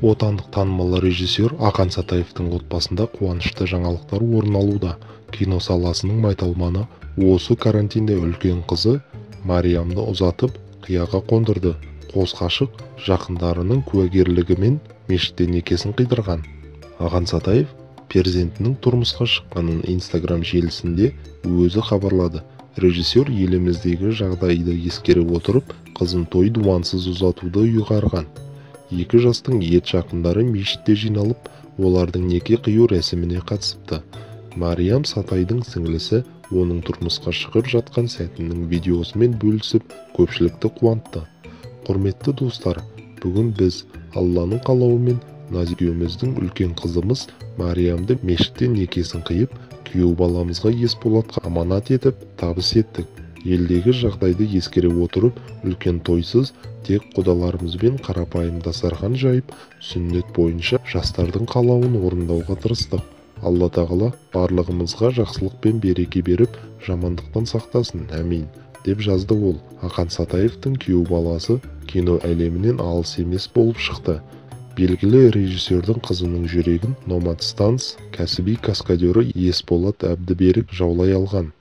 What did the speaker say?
Отандық танымал режиссер Ақан Сатаевтың отбасында қуанышты жаңалықтар орын алуда. Кино саласының майталманы осы карантинде үлкен қызы Мариямды ұзатып, қияға қондырды. Қос ғашық жақындарының куәгерлігімен мешітте некесін қидырған. Ақан Сатаев перзентінің тұрмысқа шыққанын Инстаграм желісінде өзі хабарлады. Режиссер еліміздегі жағдайды ескере отырып, қызын той думансыз ұзатуды ұйғарған. Екі жастың ет жақындары мешітте жиналып, олардың неке қию рәсіміне қатысыпты. Мариям Сатайдың сіңлісі оның тұрмысқа шығып жатқан сәтінің видеосымен бөлісіп, көпшілікті қуантты. Құрметті достар, бүгін біз Алланың қалауымен Назира екеуміздің үлкен қызымыз Мариямды мешітте некесін қиып, күйеу баламызға Есболатқа аманат етіп, табыс еттік. Елдегі жағдайды ескере отырып, үлкен тойсыз, тек құдаларымызбен қарапайым дастархан жайып, сүннет бойынша жастардың қалауын орындауға тырыстық. Алла тағала барлығымызға жақсылық пен береке беріп, жамандықтан сақтасын, әмин, деп жазды ол. Ақан Сатаевтың күйеу баласы кино әлемінен алыс емес болып шықты. Белгілі режиссердің қызының жүрегін Номад Станс кәсіби каскадері Есболат Әбдіберік жаулай алған.